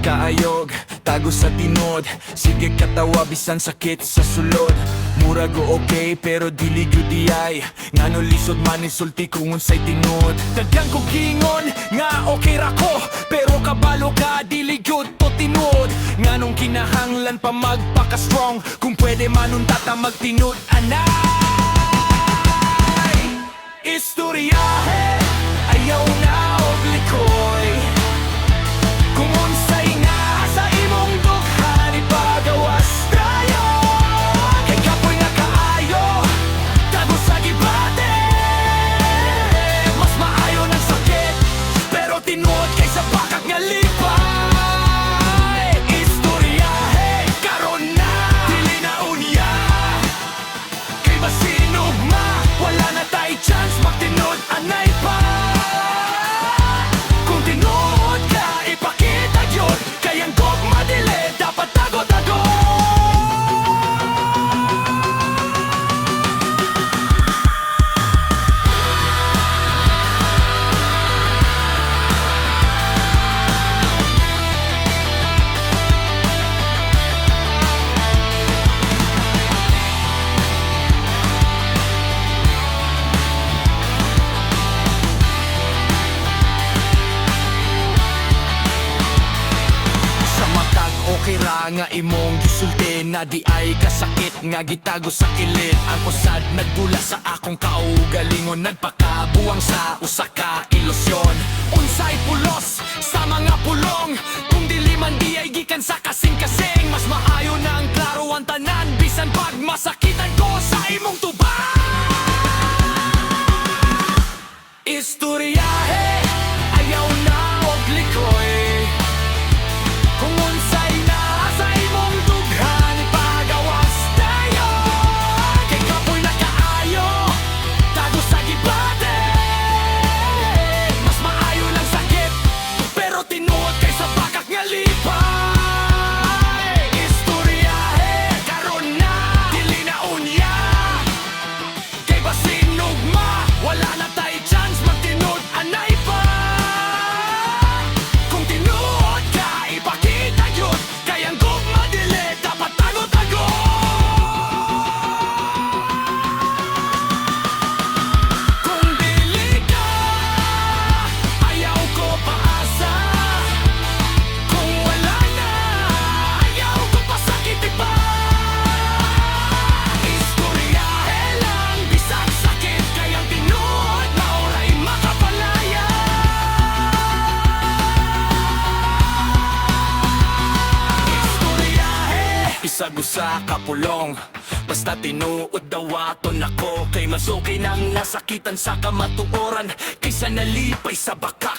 Kaayog tago sa tinuod. Sige katawa bisan sakit sa sulod. Murag og okay pero dili gyud diay. Ngano lisod man isulti kung unsay tinuod? Daghan kog giingon nga okay ra ko, pero kabalo ka dili gyud to tinuod. Nganong kinahanglan pa magpaka strong kung pwede man unta ta magtinud anay? Istoryahe, ayaw na og likoy. Kung unsay naa sa imong dughan, ipagawas dayon. Kay kapoy na kaayo, tago sa gibati. Mas maayo ng sakit pero tinuod kaysa bakak nga lipay. Istoryahe, karon na, dili na unya. Kay basin ugma, wala na tay chance magtinud anay pa. Kung tinuod ka, ipakita gyud. Kay ang gugma dili dapat tago-tago. Sa matag okay ra nga imong gisulti na di ay kasakit nga gitago sa kilid. Ang usad nagdula sa akong kaugalingon, nagpakabuang sa usa ka ilusyon. Unsay pulos sa mga pulong kung dili man di ay gikan sa kasing-kasing? Mas maayo na ang klaro ang tanan bisan pag masakitan ko sa imong tubag. Istoryahe, ayaw na og likoy. Kung unsay naa sa imong dughan, ipagawas dayon. Kay kapoy na kaayo, tago sa gibati. Mas maayo lang sakit pero tinuod kaysa bakak nga lipay. Istoryahe, karon na, dili na unya. Kay basin ugma, wala na tay chance magtinud anay pa. Kung tinuod ka, ipakita gyud. Kay ang gugma dili dapat tago-tago. Kung dili ka, ayaw ko paasa. Kung wala na, ayaw ko pasakiti pa. Istoryahe lang bisag sakit, kay ang tinuod mao ray makapalaya. Istoryahe. Bisag usa ka pulong, basta tinuod dawaton nako. Kay mas okay nang nasakitan sa kamatuoran kaysa nalipay sa bakak.